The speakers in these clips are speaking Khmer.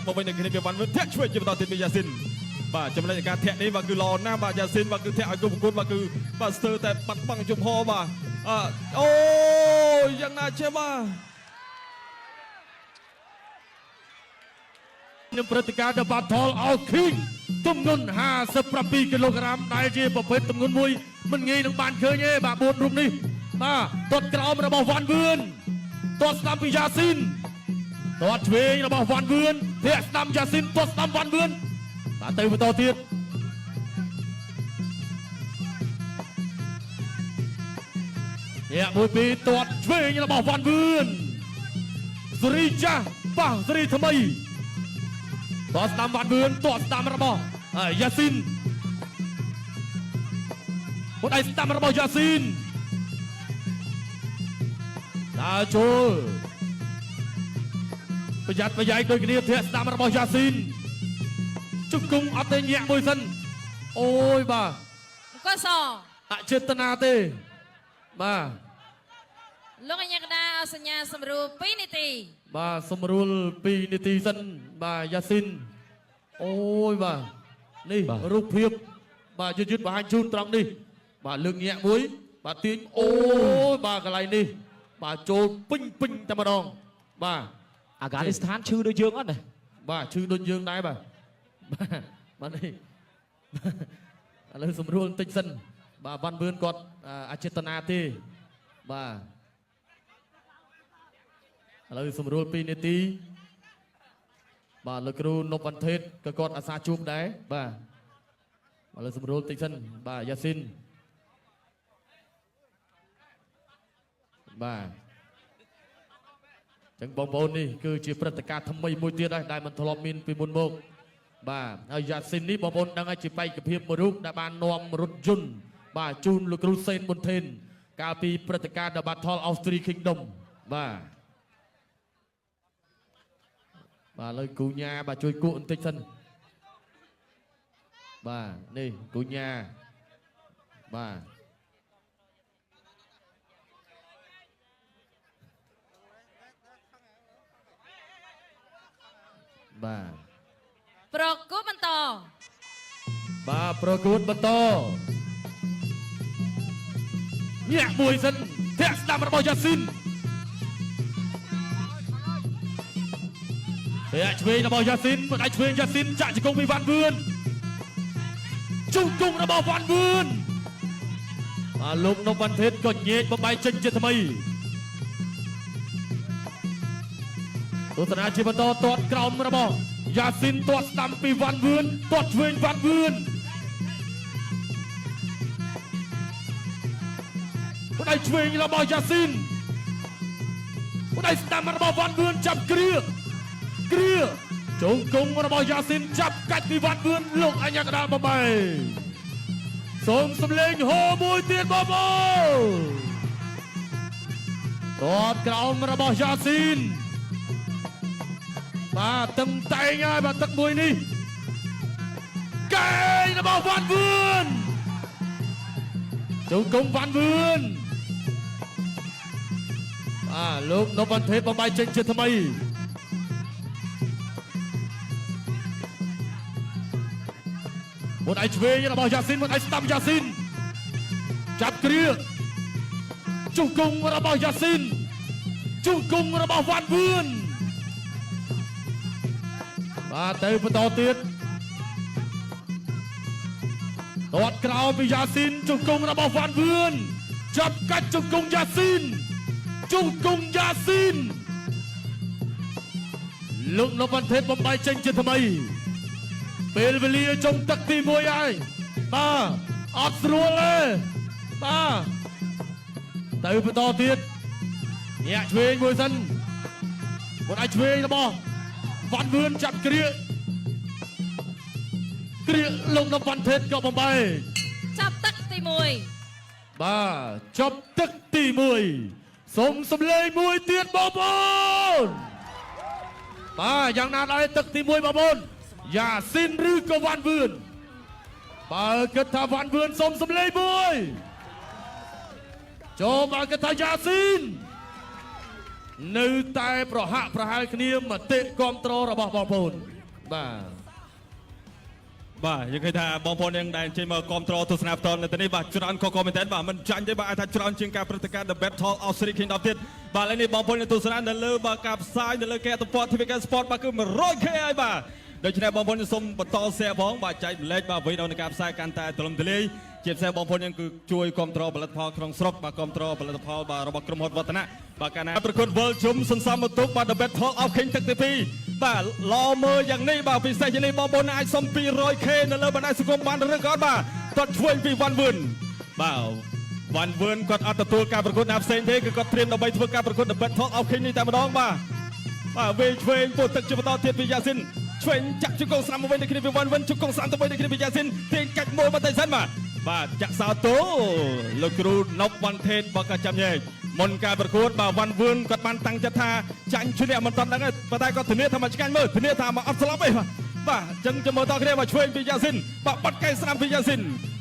មកវិញនៅគ្នាពីវ៉ាន់វឿនធាក់ឆ្វេងជាបន្តទៀតពីយ៉ាស៊ីនបាទចំណែកការធាក់នេះបាទគឺល្អណាស់បាទយ៉ាស៊ីនបាទគឺធាក់ឲ្យគូប្រកួតបាទគឺបាទស្ទើរតែបាត់បង់ជំហរបាទអអូយ៉ាងណាចេះបាទ នឹងព្រឹត្តិការណ៍ The Battle of King ទម្ងន់57គីឡូក្រាមដែលជាប្រភេទទម្ងន់មួយមិនងាយនឹងបានឃើញទេបាទ4រូបនេះបាទទាត់ក្រោមរបស់វ៉ាន់វឿនទាត់ស្ដាំពីយ៉ាស៊ីនទាត់ឆ្វេងរបស់វ៉ាន់វឿនធាក់ស្ដាំយ៉ាស៊ីនទាត់ស្ដាំវ៉ាន់វឿនបាទទៅបន្តទៀតញាក់មួយពីរទាត់ឆ្វេងរបស់វ៉ាន់វឿនសេរីចាស់ប៉ះសេរីថ្មី តស្ដាំវ៉ាន់វឿនតស្ដាំរបស់យ៉ាស៊ីនមួយដៃស្ដាំរបស់យ៉ាស៊ីនដើរចូលប្រយ័ត្នប្រយែងដូចគ្នាធាក់ស្ដាំរបស់យ៉ាស៊ីនជង្គង់អត់ទេញាក់មួយសិនអូយបាទ អង្គស អចេតនាទេបាទ លោកអញ្ញាកដាអសញ្ញាសម្រួល2នាទី បាទសម្រួល2នាទីសិនបាទយ៉ាស៊ីនអូយបាទនេះរូបភាពបាទយឺតយឺតបង្ហាញជូនត្រង់នេះបាទលើកញាក់មួយបាទទាញអូយបាទកន្លែងនេះបាទចូលពេញពេញតែម្ដងបាទ អាហ្គានីស្ថានឈឺដូចយើងអត់ណា បាទឈឺដូចយើងដែរបាទបាទបាទនេះឥឡូវសម្រួលបន្តិចសិនបាទវ៉ាន់វឿនគាត់អចេតនាទេបាទឥឡូវសម្រួល2នាទីបាទលោកគ្រូនប់វ៉ាន់ថេតក៏គាត់អាសាជួបដែរបាទឥឡូវសម្រួលបន្តិចសិនបាទយ៉ាស៊ីនបាទចឹងបងប្អូននេះគឺជាព្រឹត្តិការណ៍ថ្មីមួយទៀតហើយដែលមិនធ្លាប់មានពីមុនមកបាទហើយយ៉ាស៊ីននេះបងប្អូនដឹងហើយជាបេក្ខភាពមួយរូបដែលបាននាំរថយន្តបាទជូនលោកគ្រូសេនប៊ុនថេនកាលពីព្រឹត្តិការណ៍ The Battle of Three Kingdom បាទបាទឥឡូវគូញ៉ាបាទជួយគក់បន្តិចសិនបាទនេះគូញ៉ាបាទបាទ ប្រគួតបន្ត បាទប្រកួតបន្តញាក់មួយសិនធាក់ស្ដាំរបស់យ៉ាស៊ីនធាក់ឆ្វេងរបស់យ៉ាស៊ីនមិនអាចឆ្វេងយ៉ាស៊ីនចាក់ជង្គង់ពីវ៉ាន់វឿនជង្គង់របស់វ៉ាន់វឿនបាទលោកនំវ៉ាន់ថេតក៏ញែកបំបីចេញជាថ្មីទស្សនាជាបន្តទាត់ក្រោមរបស់យ៉ាស៊ីនទាត់ស្ដាំពីវ៉ាន់វឿនទាត់ឆ្វេងវ៉ាន់វឿន ផ្ដៃឆ្វេងរបស់យ៉ាស៊ីនផ្ដៃស្ដាំរបស់វ៉ាន់វឿនចាប់គ្រាគ្រាជង្គង់របស់យ៉ាស៊ីនចាប់កាច់ពីវ៉ាន់វឿនលោកអញ្ញាកដាលបំបីសូមសំលេងហោមួយទៀតបងប្អូនតតក្រោមរបស់យ៉ាស៊ីនបាទទឹងតែងហើយបាទទឹកមួយនេះកែងរបស់វ៉ាន់វឿន ជង្គង់វ៉ាន់វឿនបាទលោកនប់វ៉ាន់ថេតបំបីចេញជាថ្មីមុនឯឆ្វេងរបស់យ៉ាស៊ីនមុនឯស្ដាំយ៉ាស៊ីនចាប់គ្រាជង្គង់របស់យ៉ាស៊ីនជង្គង់របស់វ៉ាន់វឿនបាទទៅបន្តទៀត ទាត់ក្រោមពីយ៉ាស៊ីនជង្គង់របស់វ៉ាន់វឿនចាប់កាច់ជង្គង់យ៉ាស៊ីនជង្គង់យ៉ាស៊ីនលោកនវ៉ាន់ថេតបំបីចេញជាថ្មី ពេលវេលាចុងទឹកទី1ហើយបាទអត់ស្រួលទេបាទទៅបន្តទៀតញាក់ឆ្វេងមួយសិនមួយអាចឆ្វេងរបស់វ៉ាន់វឿនចាប់គ្រាគ្រាលោកនវ៉ាន់ថេតក៏បំបី ចាប់ទឹកទី1 បាទចប់ទឹកទី1សូមសំលេងមួយទៀតបងប្អូនបាទយ៉ាងណាដែរទឹកទី1បងប្អូនយ៉ាស៊ីនឬក៏វ៉ាន់វឿនបើគិតថាវ៉ាន់វឿនសូមសំលេងមួយចូលបើគិតថាយ៉ាស៊ីននៅតែប្រហាក់ប្រហែលគ្នាមតិគ្រប់គ្រងរបស់បងប្អូន បាទ បាទយើងឃើញថាបងប្អូនយើងដែលចេញមកគ្រប់គ្រងទស្សនាផ្ទាល់នៅទីនេះបាទច្រើនកកមែនតើបាទមិនចាញ់ទេបាទអាចថាច្រើនជាងការព្រឹត្តិការណ៍ The Battle of Three Kingdom ទៀតបាទឥឡូវនេះបងប្អូនយើងទស្សនានៅលើបាទការផ្សាយនៅលើគេហទំព័រ TVK Sport បាទគឺ 100K ហើយបាទដូច្នេះបងប្អូនយើងសូមបន្ត share ផងបាទចែកម្លែកបាទអ្វីនៅក្នុងការផ្សាយកាន់តែទូលំទូលាយជាពិសេសបងប្អូនយើងគឺជួយគ្រប់គ្រងផលិតផលក្នុងស្រុកបាទគ្រប់គ្រងផលិតផលបាទរបស់ក្រុមហ៊ុនវឌ្ឍនៈបាទកាលណាប្រកួត World ជុំសន្សំបន្ទុកបាទ The Battle of King ទឹកទី2បាទឡមើលយ៉ាងនេះបាទពិសេសជាងនេះបងប្អូនអាចសុំ 200K នៅលើបណ្ដាញសង្គមបានឬក៏អត់បាទទាត់ឆ្វេងពីវ៉ាន់វឿនបាទវ៉ាន់វឿនគាត់អត់ទទួលការប្រកួតណាផ្សេងទេគឺគាត់ត្រៀមដើម្បីធ្វើការប្រកួត The Battle of King នេះតែម្ដងបាទបាទវេឆ្វេងពោះទឹកជាបន្តទៀតពីយ៉ាស៊ីនឆ្វេងចាក់ជង្គង់ស្រាំមកវិញនៅគ្នាពីវ៉ាន់វឿនជង្គង់ស្រាំទៅវិញនៅគ្នាពីយ៉ាស៊ីនទាញកាច់មួយបន្តិចសិនបាទបាទចាក់សោតូលោកគ្រូណប់វ៉ាន់ថេតបកចាំញែកមុនការប្រកួតបាទវ៉ាន់វឿនគាត់បានតាំងចិត្តថាចាញ់ឈ្នះមិនតាន់ដឹងទេប៉ុន្តែគាត់ធានាថាមកឆ្កាញ់មើលធានាថាមកអត់ស្លាប់ទេបាទបាទអញ្ចឹងចាំមើលតគ្នាបាទឆ្វេងពីយ៉ាស៊ីនបាទបាត់កែស្រាំពីយ៉ាស៊ីន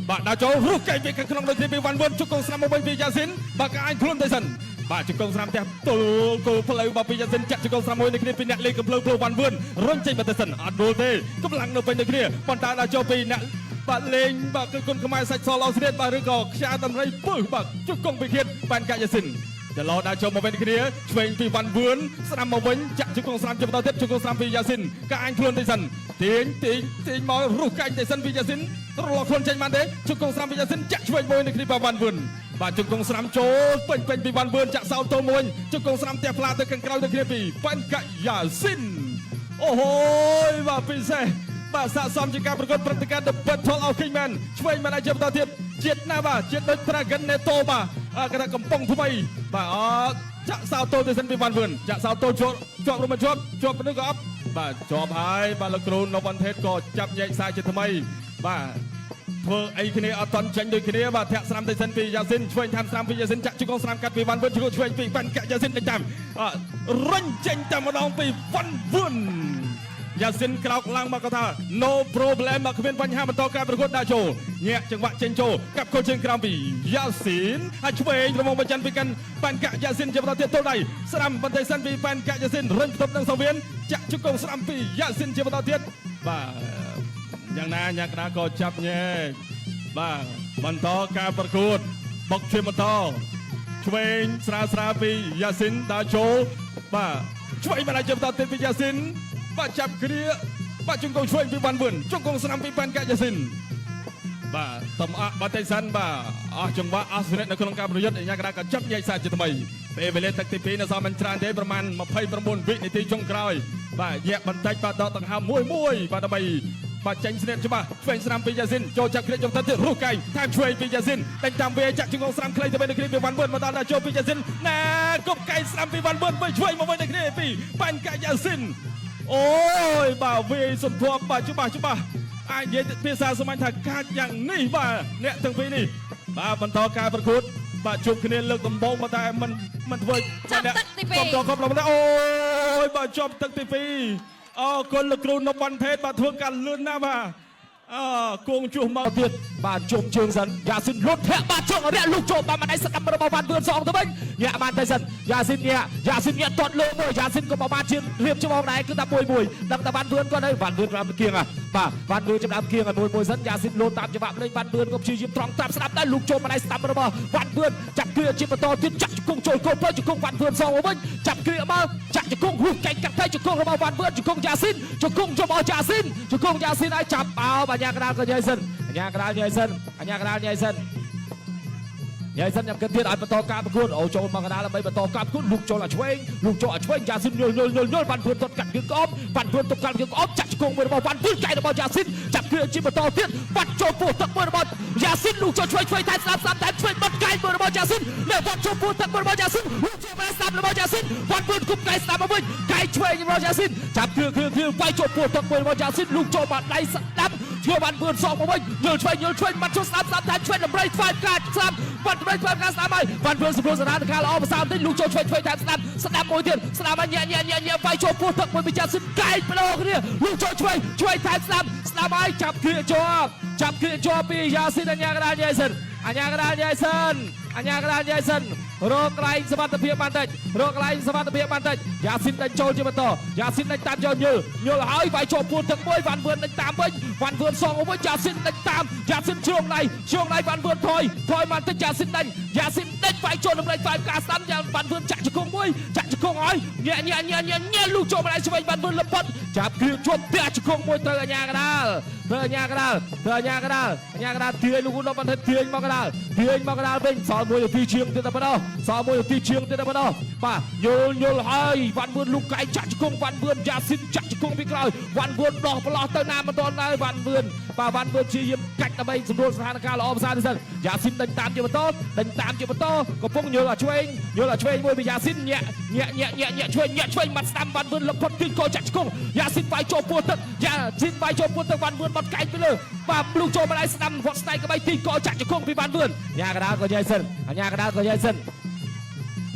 បាទដើរចូលរុះកែពីខាងក្នុងដូចគ្នាពីវ៉ាន់វឿនជង្គង់ស្រាំមកវិញពីយ៉ាស៊ីនបាទក៏អាចខ្លួនទៅសិនបាទជង្គង់ស្រាំផ្ទះទល់គោផ្លូវបាទពីយ៉ាស៊ីនចាក់ជង្គង់ស្រាំមួយនៅគ្នាពីអ្នកលេងកំភ្លើងផ្លូវវ៉ាន់វឿនរុញចេញមកទៅសិនអត់ដួលទេកម្លាំងនៅពេញនៅគ្នាប៉ុន្តែដល់ចូលពីអ្នកបាទលេងបាទគឺគុណខ្មែរសាច់សឡោស្រៀតបាទឬក៏ខ្យាតម្រៃពឹសបាទជង្គង់ពិឃាតបានកាយ៉ាស៊ីនចលោដើរចូលមកវិញគ្នាឆ្វេងពីវ៉ាន់វឿនស្រាំមកវិញចាក់ជង្គង់ស្រាំជាបន្តទៀតជង្គង់ស្រាំពីយ៉ាស៊ីនក៏អញខ្លួនទៅសិនទាញទាញទាញមករុះកាញ់ទៅសិនពីយ៉ាស៊ីនរលកខ្លួនចេញបានទេជង្គង់ស្រាំពីយ៉ាស៊ីនចាក់ឆ្វេងមួយនៅគ្នាពីវ៉ាន់វឿនបាទជង្គង់ស្រាំចូលពេញពេញពីវ៉ាន់វឿនចាក់សោតមួយជង្គង់ស្រាំផ្ទះផ្លាទៅខាងក្រៅទៅគ្នាពីប៉ាន់កាយ៉ាស៊ីនអូហូយបាទពិសេសបាទស័កសមជាការប្រកួតព្រឹត្តិការណ៍ The Battle of Kingman ឆ្វេងមិនអាចជាបន្តទៀតជាតិណាបាទជាតិដូច Dragon Neto បាទអាគេថាកំប៉ុងថ្មីបាទអចាក់សោតូទៅសិនពីវ៉ាន់វឿនចាក់សោតូជាប់ជាប់ឬមិនជាប់ជាប់ឬក៏អត់បាទជាប់ហើយបាទលោកគ្រូនៅវ៉ាន់ថេតក៏ចាប់ញែកសាជាថ្មីបាទធ្វើអីគ្នាអត់តន់ចេញដូចគ្នាបាទធាក់ស្រាំទៅសិនពីយ៉ាស៊ីនឆ្វេងតាមស្រាំពីយ៉ាស៊ីនចាក់ជង្គង់ស្រាំកាត់ពីវ៉ាន់វឿនជង្គង់ឆ្វេងពីប៉ាន់កាក់យ៉ាស៊ីនដេញតាមអរុញចេញតែម្ដងពីវ៉ាន់វឿនយ៉ាស៊ីនក្រោកឡើងមកគាត់ថា no problem មកគ្មានបញ្ហាបន្តការប្រកួតដាក់ចូលញាក់ចង្វាក់ចេញចូលកាប់គល់ជើងក្រោមពីយ៉ាស៊ីនហើយឆ្វេងរំងបញ្ច័ន្ទពីកាន់ប៉ាន់កាក់យ៉ាស៊ីនជាបន្តទៀតទល់ដៃស្រាំបន្តិចសិនពីប៉ាន់កាក់យ៉ាស៊ីនរុញផ្ទប់នឹងសង្វៀនចាក់ជង្គង់ស្រាំពីយ៉ាស៊ីនជាបន្តទៀតបាទយ៉ាងណាញ៉ាកដាក៏ចាប់ញែកបាទបន្តការប្រកួតបុកជាបន្តឆ្វេងស្រាលស្រាលពីយ៉ាស៊ីនដើរចូលបាទឆ្វេងបានជាបន្តទៀតពីយ៉ាស៊ីនបាទចាប់គ្រាបាទជង្គង់ឆ្វេងពីវ៉ាន់វឿនជង្គង់ស្រាំពីប៉ាន់កាយ៉ាស៊ីនបាទតំអកបាតិសិនបាទអស់ចង្វាក់អស់សរិទ្ធនៅក្នុងការប្រយុទ្ធញ៉ាកដាក៏ចាប់ញែកសាជាថ្មីពេលវេលាទឹកទី2នៅសល់មិនច្រើនទេប្រមាណ29វិនាទីចុងក្រោយបាទញាក់បន្តិចបាទដកដង្ហើមមួយមួយបាទដើម្បីបាទចេញស្នៀតច្បាស់ឆ្វេងស្រាំពីយ៉ាស៊ីនចូលចាប់គ្រាជុំទៅទៀតរុះកែងថែមឆ្វេងពីយ៉ាស៊ីនដេញតាមវាចាក់ជង្គង់ស្រាំខ្លីទៅវិញនៅគ្នាពីវ៉ាន់វឿនមកដល់ដល់ចូលពីយ៉ាស៊ីនណាគប់កែងស្រាំពីវ៉ាន់វឿនវិញឆ្វេងមកវិញនៅគ្នាពីប៉ាញ់កាយ៉ាស៊ីនអូយបាទវាយសន្ធាប់បាទច្បាស់ច្បាស់អាចនិយាយភាសាសាមញ្ញថាកាចយ៉ាងនេះបាទអ្នកទាំងពីរនេះបាទបន្តការប្រកួតបាទជួបគ្នាលើកដំបូងមកតែមិនមិនធ្វើ ចាប់ទឹកទីពីរ បន្តកប់ដល់អូយបាទជាប់ទឹកទី2អរគុណលោកគ្រូនប់វ៉ាន់ថេតបាទធ្វើការលឿនណាស់បាទអគងជួសមក ទៀតបាទជុំជើងសិនយ៉ាស៊ីនលុតធាក់បាទជុំរាក់លុកចូលបាទម្ដាយស្ដាំរបស់វ៉ាន់វឿនសងទៅវិញញាក់បានទៅសិនយ៉ាស៊ីនញាក់យ៉ាស៊ីនញាក់ទាត់លើមួយយ៉ាស៊ីនក៏បានជារៀបច្បងដែរគឺតែមួយមួយដឹងតែវ៉ាន់វឿនគាត់ហើយវ៉ាន់វឿនតាមគៀងបាទវ៉ាន់វឿនចំដើមគៀងឲ្យមួយមួយសិនយ៉ាស៊ីនលូតតាមច្បាប់លេងវ៉ាន់វឿនក៏ព្យាយាមត្រង់ត្រាប់ស្ដាប់ដែរលុកចូលម្ដាយស្ដាំរបស់វ៉ាន់វឿនចាប់គ្រាជាបន្តទៀតចាក់ជង្គង់ចូលគោលទៅជង្គង់វ៉ាន់វឿនសងមកវិញចាប់គ្រាមកចាក់ជង្គង់ហួសកែងកាត់ទៅជង្គង់របស់វ៉ាន់វឿនជង្គង់យ៉ាស៊ីនជង្គង់របស់យ៉ាស៊ីនជង្គង់យ៉ាស៊ីនឲ្យចាប់អោបញ្ញាកដាលក៏ញ៉ៃសិនអញ្ញាកដាលញ៉ៃសិនអញ្ញាកដាលញ៉ៃសិនញ៉ៃសិនខ្ញុំគិតទៀតឲ្យបន្តការប្រកួតអូចូលមកកដាលដើម្បីបន្តការប្រកួតលូកចូលឲ្យឆ្វេងលូកចូលឲ្យឆ្វេងយ៉ាស៊ីនញល់ញល់ញល់ញល់វ៉ាន់វឿនទាត់កាត់គៀងក្អមវ៉ាន់វឿនទប់កាត់គៀងក្អមចាក់ជង្គង់មួយរបស់វ៉ាន់វឿនកែរបស់យ៉ាស៊ីនចាប់គ្រាជាបន្តទៀតបាត់ចូលពោះទឹកមួយរបស់យ៉ាស៊ីនលូកចូលឆ្វេងឆ្វេងតែស្ដាប់ស្ដាប់តែឆ្វេងបាត់កែមួយរបស់យ៉ាស៊ីននៅបាត់ចូលពោះទឹកមួយរបស់យ៉ាស៊ីនលូកចូលមកស្ដាប់របស់យ៉ាស៊ីនវ៉ាន់វឿនគប់កែស្ដាប់មកវិញកែឆ្វេងរបស់យ៉ាស៊ីនចាប់គ្រាគ្រាគ្រាវាយចូលពោះទឹកមួយរបស់យ៉ាស៊ីនលូកចូលបាត់ដៃស្ដាប់ឈឿវ៉ាន់វឿនសងមកវិញញល់ឆ្វេងញល់ឆ្វេងបាត់ចូលស្ដាប់ស្ដាប់តែឆ្វេងដំរីថ្វាយកាច់ស្ដាប់បាត់ដំរីថ្វាយកាច់ស្ដាប់ហើយវ៉ាន់វឿនសម្រួលស្ថានភាពល្អប្រសើរបន្តិចលូកចូលឆ្វេងឆ្វេងតែស្ដាប់ស្ដាប់មួយទៀតស្ដាប់ហើយញាក់ញាក់ញាក់ញាក់វាយចូលពោះទឹកមួយពីយ៉ាស៊ីនកែងបដោគ្នាលូកចូលឆ្វេងឆ្វេងតែស្ដាប់ស្ដាប់ហើយចាប់គ្រាជាប់ចាប់គ្រាជាប់ពីយ៉ាស៊ីនអញ្ញាកដាលញ៉ៃសិនអញ្ញាកដាលញ៉ៃសិន អញ្ញាកដាលញែកសិនរកកន្លែងសមត្ថភាពបានតិចរកកន្លែងសមត្ថភាពបានតិចយ៉ាស៊ីនដេញចូលជាបន្តយ៉ាស៊ីនដេញតាមយកញល់ញល់ហើយវាយចូលពួនទឹកមួយវ៉ាន់វឿនដេញតាមវិញវ៉ាន់វឿនសងវិញយ៉ាស៊ីនដេញតាមយ៉ាស៊ីនជ្រុងដៃជ្រុងដៃវ៉ាន់វឿនថយថយបានតិចយ៉ាស៊ីនដេញយ៉ាស៊ីនដេញវាយចូលតម្លៃវាយការស្ដាំយ៉ាវ៉ាន់វឿនចាក់ជង្គង់មួយចាក់ជង្គង់ហើយញាក់ញាក់ញាក់ញាក់ញាក់លូកចូលម្ដាយឆ្វេងវ៉ាន់វឿនលំផុតចាប់គ្រឿងជាប់ផ្ទះជង្គង់មួយត្រូវអាញាកដាលត្រូវអាញាកដាលត្រូវអាញាកដាលអាញាកដាលទាញលោកឧត្តមបន្ថែទាញមកកដាលទាញមកកដាលវិញសល់មួយនាទីជាងទៀតតែប៉ុណ្ណោះសល់មួយនាទីជាងទៀតតែប៉ុណ្ណោះបាទយល់យល់ហើយវ៉ាន់វឿនលូកកែងចាក់ជង្គង់វ៉ាន់វឿនយ៉ាស៊ីនចាក់ជង្គង់ពីក្រោយវ៉ាន់វឿនដោះប្រឡោះទៅណាមិនទាន់ដែរវ៉ាន់វឿនបាទវ៉ាន់វឿនព្យាយាមកាច់ដើម្បីសម្រួលស្ថានភាពល្អប្រសើរនេះសិនយ៉ាស៊ីនដេញតាមជាបន្តដេញតាមជាបន្តកំពុងយល់អាឆ្វេងយល់អាឆ្វេងមួយពីយ៉ាស៊ីនញាក់ញាក់ញាក់ញាក់ញាក់ឆ្វេងញាក់ឆ្វេងបាត់ស្ដាំវ៉ាន់វឿនលំផុតទីកោចាក់ជង្គង់យ៉ាស៊ីនវាយចូលពោះទឹកយ៉ាស៊ីនវាយចូលពោះទឹកវ៉ាន់វឿនបាត់កែងពីលើបាទលូកចូលម្ដាយស្ដាំវត្តស្នែងក្បីទីកោចាក់ជង្គង់ពីវ៉ាន់វឿនញ៉ាកដាលក៏ញ៉ៃសិនអាញាកដាលក៏ញ៉ៃសិន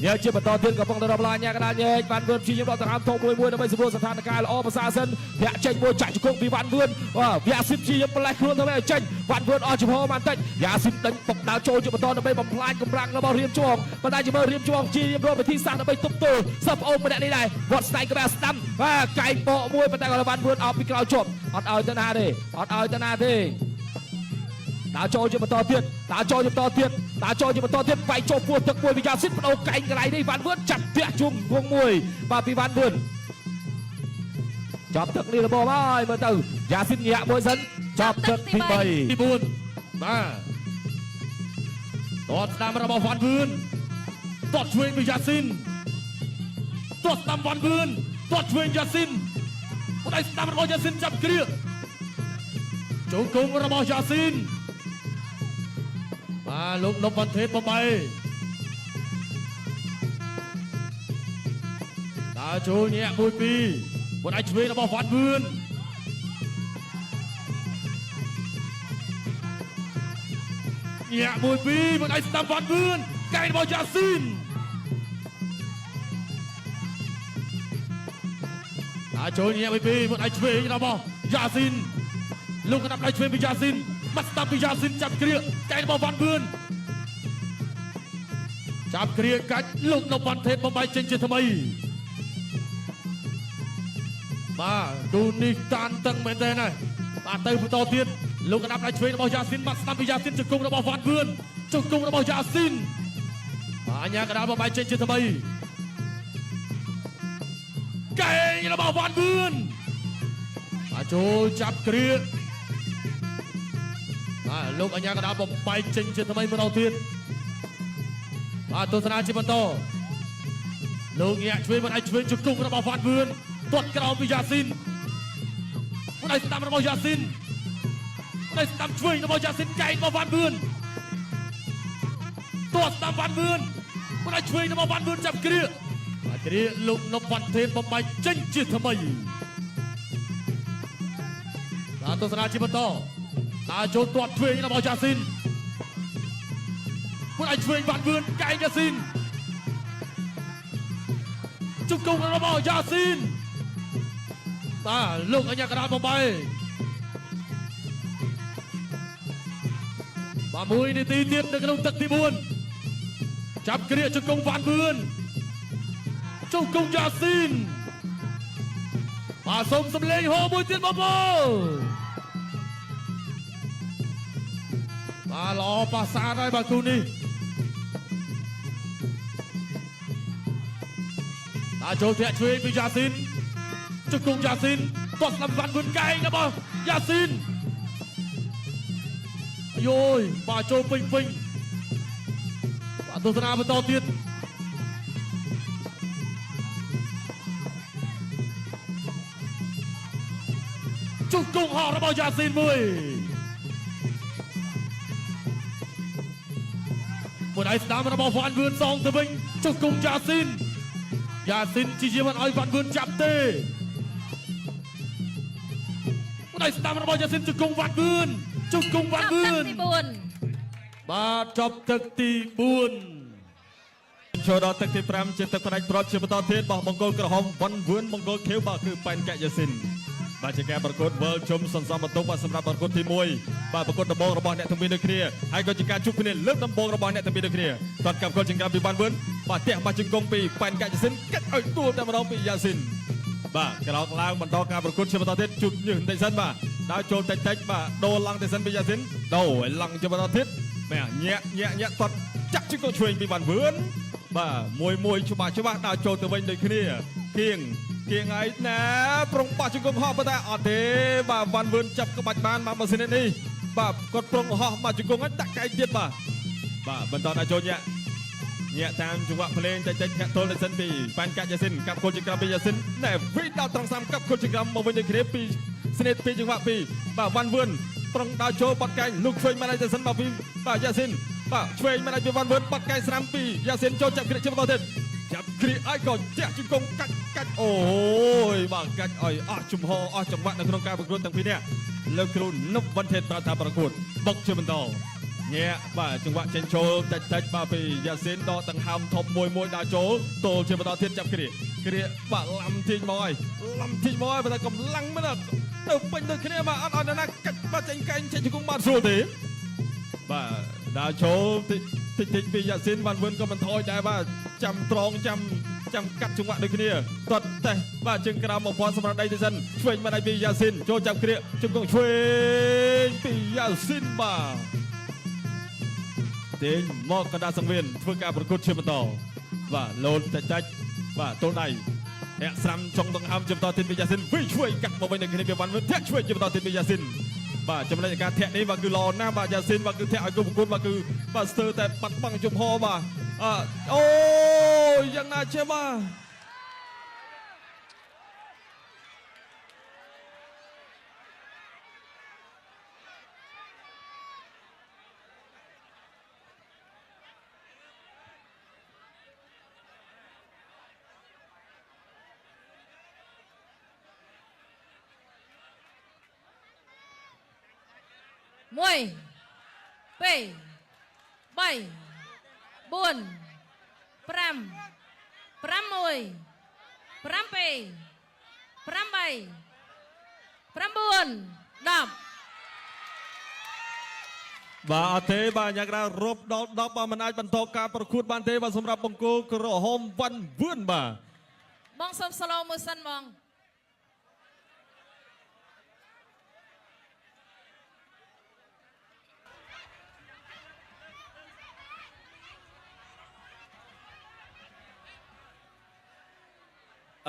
យកជាបន្តទៀតកំពុងទៅរាប់ឡាញ៉ាកដាលញែកវ៉ាន់វឿនព្យាយាមដកដង្ហើមធំមួយមួយដើម្បីសម្រួលស្ថានភាពល្អប្រសើរសិនធាក់ចេញមួយចាក់ជង្គង់ពីវ៉ាន់វឿនបាទយ៉ាស៊ីមព្យាយាមប្រលេះខ្លួនទៅឲ្យចេញវ៉ាន់វឿនអស់ចំហបានតិចយ៉ាស៊ីមដេញបុកដើរចូលជាបន្តដើម្បីបំផ្លាញកម្លាំងរបស់រៀមជួងប៉ុន្តែជាមួយរៀមជួងព្យាយាមរកវិធីសាស្ត្រដើម្បីទប់ទល់សិស្សប្អូនម្នាក់នេះដែរវត្តស្នែងក្បាលស្ដាំបាទកែងបកមួយប៉ុន្តែក៏វ៉ាន់វឿនអោបពីក្រោយជាប់អត់ឲ្យទៅណាទេអត់ឲ្យទៅណាទេ ដើរចូលជាបន្តទៀតដើរចូលជាបន្តទៀតដើរចូលជាបន្តទៀតវាយចូលពោះទឹកមួយពីយ៉ាស៊ីនបដូរកែងកន្លែងនេះវ៉ាន់វឿនចាប់ផ្ទះជួងគង់មួយបាទពីវ៉ាន់វឿនចាប់ទឹកនេះរបស់ហើយមើលទៅយ៉ាស៊ីនញាក់មួយសិនចាប់ទឹកទី3 ទី4បាទតតស្ដាំរបស់វ៉ាន់វឿនតតឆ្វេងពីយ៉ាស៊ីនតតស្ដាំវ៉ាន់វឿនតតឆ្វេងយ៉ាស៊ីនផ្ដៃស្ដាំរបស់យ៉ាស៊ីនចាប់គ្រាជង្គង់របស់យ៉ាស៊ីនបាទលោកនប់វ៉ាន់ទេពបំបីដើរចូលញាក់មួយពីរផ្ដៃឆ្វេងរបស់វ៉ាន់វឿន ញាក់មួយពីរមិនឲ្យស្ដាំវ៉ាន់វឿនកែងរបស់យ៉ាស៊ីនដើរចូលញាក់មួយពីរមិនឲ្យឆ្វេងរបស់យ៉ាស៊ីនលោកកណ្ដាប់ដៃឆ្វេងពីយ៉ាស៊ីនបាត់ស្ដាំពីយ៉ាស៊ីនចាប់គ្រាកែងរបស់វ៉ាន់វឿនចាប់គ្រាកាច់លោកនៅវ៉ាន់ថេតបំបីចេញជាថ្មីបាទគូនេះតានតឹងមែនទេណាបាទទៅបន្តទៀតលោកកណ្ដាប់ដៃឆ្វេងរបស់យ៉ាស៊ីនបាត់ស្ដាំពីយ៉ាស៊ីនជង្គង់របស់វ៉ាន់វឿនជង្គង់របស់យ៉ាស៊ីនបាទអញ្ញាកណ្ដាលបំបីចេញជាថ្មីកែងរបស់វ៉ាន់វឿនបាទចូលចាប់គ្រាបាទលោកអញ្ញាកណ្ដាលបំបីចេញជាថ្មីម្ដងទៀតបាទទស្សនាជាបន្តលោកញាក់ឆ្វេងមិនអាចឆ្វេងជង្គង់របស់វ៉ាន់វឿនទាត់ក្រោមពីយ៉ាស៊ីនមិនឲ្យស្ដាំរបស់យ៉ាស៊ីន ផ្ដៃស្ដាំឆ្វេងរបស់យ៉ាស៊ីនកែងរបស់វ៉ាន់វឿនទាត់ស្ដាំវ៉ាន់វឿនផ្ដៃឆ្វេងរបស់វ៉ាន់វឿនចាប់គ្រាបាទគ្រាលោកនប់វ៉ាន់ថេនបំបាច់ចេញជាថ្មីបាទទស្សនាជាបន្តដើរចូលទាត់ឆ្វេងរបស់យ៉ាស៊ីនផ្ដៃឆ្វេងវ៉ាន់វឿនកែងយ៉ាស៊ីនជង្គង់របស់យ៉ាស៊ីនបាទលោកអញ្ញាកដាលបំបី បាទមួយនាទីទៀតនៅក្នុងទឹកទី4ចាប់គ្រាជង្គង់វ៉ាន់វឿនជង្គង់យ៉ាស៊ីនបាទសូមសម្លេងហោមួយទៀតបងប្អូនបាទល្អប៉ាសាតហើយបាទគូនេះបាទចូលធាក់ឆ្វេងពីយ៉ាស៊ីនជង្គង់យ៉ាស៊ីនទាត់ស្ដាំវ៉ាន់វឿនកែងរបស់យ៉ាស៊ីន អាយយបាទចូលពេញពេញបាទទស្សនាបន្តទៀតជង្គង់ហោះរបស់យ៉ាស៊ីនមួយមួយដៃស្ដាំរបស់វ៉ាន់វឿនសងទៅវិញជង្គង់យ៉ាស៊ីនយ៉ាស៊ីនជាជាមិនឲ្យវ៉ាន់វឿនចាប់ទេមួយដៃស្ដាំរបស់យ៉ាស៊ីនជង្គង់វ៉ាន់វឿនជង្គង់វ៉ាន់ ចប់ វឿនទឹកទី4 បាទចប់ទឹកទី4 ចូលដល់ទឹកទី5ជាទឹកផ្ដាច់ព្រាត់ជាបន្តទៀតរបស់បង្គោលក្រហមវ៉ាន់វឿនបង្គោលខៀវបាទគឺប៉ែនកយ៉ាស៊ីន។ បាទជាការប្រកួតវិលជុំសន្សំបន្ទុកបាទសម្រាប់ប្រកួតទី1បាទប្រកួតដំបូងរបស់អ្នកទាំងពីរដូចគ្នាហើយក៏ជាការជួបគ្នាលើកដំបូងរបស់អ្នកទាំងពីរដូចគ្នាតតកាប់គល់ចង្ក្រាមពីបានវឿនបាទទះបាទជង្គង់ពីប៉ែនកាច់យ៉ាស៊ីនកាច់ឲ្យទួលតែម្ដងពីយ៉ាស៊ីនបាទក្រោកឡើងបន្តការប្រកួតជាបន្តទៀតជុតញើសបន្តិចសិនបាទដើរចូលតិចតិចបាទដូរឡើងតិចសិនពីយ៉ាស៊ីនដូរឲ្យឡើងជាបន្តទៀតបាទញាក់ញាក់ញាក់តតចាក់ជង្គង់ឆ្វេងពីបានវឿនបាទមួយមួយច្បាស់ច្បាស់ដើរចូលទៅវិញដូចគ្នាគៀង គៀងហើយណាប្រុងបោះជង្គង់ហោះប៉ុន្តែអត់ទេបាទវ៉ាន់វឿនចាប់ក្បាច់បានបាទម៉ាស៊ីននេះបាទគាត់ប្រុងហោះបាទជង្គង់ហើយដាក់កែងទៀតបាទបាទបន្តដល់ចូលញាក់ញាក់តាមចង្វាក់ភ្លេងតិចតិចធាក់ទល់ទៅសិនពីប៉ាន់កាច់យ៉ាស៊ីនកាប់គល់ជាក្រំពីយ៉ាស៊ីនណែវិញដល់ត្រង់សាមកាប់គល់ជាក្រំមកវិញដូចគ្នាពីស្នេហ៍ពីចង្វាក់ពីបាទវ៉ាន់វឿនប្រុងដល់ចូលបាត់កែងលោកឆ្វេងមកហើយទៅសិនបាទពីបាទយ៉ាស៊ីនបាទឆ្វេងមកហើយពីវ៉ាន់វឿនបាត់កែងស្រាំពីយ៉ាស៊ីនចូលចាប់គ្រាជាបន្តទៀតចាប់គ្រាឲ្យក៏ធាក់ជង្គង់កាច់កាច់អូយបាទកាច់ឲ្យអស់ជំហរអស់ចង្វាក់នៅក្នុងការប្រកួតទាំងពីរនាក់លើគ្រូនុបវ៉ាន់ថេតប្រាប់ថាប្រកួតបុកជាបន្តញាក់បាទចង្វាក់ចេញចូលតិចតិចបាទពីយ៉ាស៊ីនដកដង្ហើមធំមួយមួយដើរចូលទល់ជាបន្តទៀតចាប់គ្រាគ្រាបាទឡាំទាញមកហើយឡាំទាញមកហើយប៉ុន្តែកម្លាំងមិនដល់ទៅពេញដូចគ្នាបាទអត់ឲ្យនរណាកាច់បាទចេញកែងចេញជង្គង់បាទស្រួលទេបាទដើរចូលតិចតិចតិចពីយ៉ាស៊ីនបានវឿនក៏មិនថយដែរបាទចាំត្រងចាំចាំកាត់ចង្វាក់ដូចគ្នាទាត់តេះបាទជើងក្រោមមកពាន់សម្រាប់ដៃទៅសិនឆ្វេងមកដៃពីយ៉ាស៊ីនចូលចាប់គ្រាជង្គង់ឆ្វេងពីយ៉ាស៊ីនបាទទាញមកកណ្ដាលសង្វៀនធ្វើការប្រកួតជាបន្តបាទលោនតិចតិចបាទទល់ដៃអ្នកស្រាំចុងដង្ហើមជាបន្តទៀតពីយ៉ាស៊ីនវិញឆ្វេងកាត់មកវិញនៅគ្នាពីវ៉ាន់វិញធាក់ឆ្វេងជាបន្តទៀតពីយ៉ាស៊ីនបាទចំណែកការធាក់នេះបាទគឺល្អណាស់បាទយ៉ាស៊ីនបាទគឺធាក់ឲ្យគូប្រកួតបាទគឺបាទស្ទើរតែបាត់បង់ជំហរបាទអើអូយយ៉ាងណាចេះបាទ 1 2 3 4 5 6 7 8 9 10 បាទអត់ទេបាទយ៉ាងណារប់ដល់10បាទមិនអាចបន្តការប្រកួតបានទេបាទសម្រាប់បង្គោលក្រហមវ៉ាន់វឿនបាទ បងសុំ slow មួយសិនបង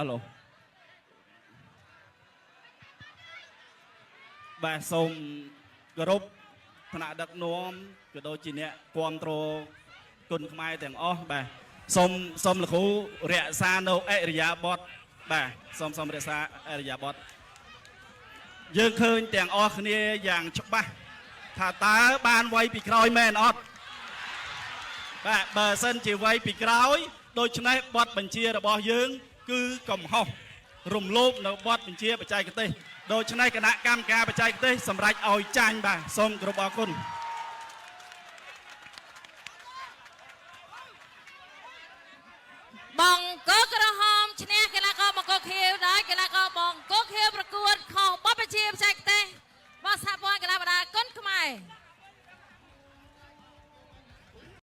អាឡូបាទសូមគោរពថ្នាក់ដឹកនាំក៏ដូចជាអ្នកគ្រប់គ្រងគុណខ្មែរទាំងអស់បាទសូមសូមលោកគ្រូរក្សានៅអរិយាប័ត្របាទសូមសូមរក្សាអរិយាប័ត្រយើងឃើញទាំងអស់គ្នាយ៉ាងច្បាស់ថាតើបានវាយពីក្រោយមែនអត់បាទបើសិនជាវាយពីក្រោយដូច្នេះបទបញ្ជារបស់យើង គឺកំហុសរំលោភនៅបទបញ្ជាបច្ចេកទេសដូច្នេះគណៈកម្មការបច្ចេកទេសសម្រេចឲ្យចាញ់បាទសូមគោរពអរគុណ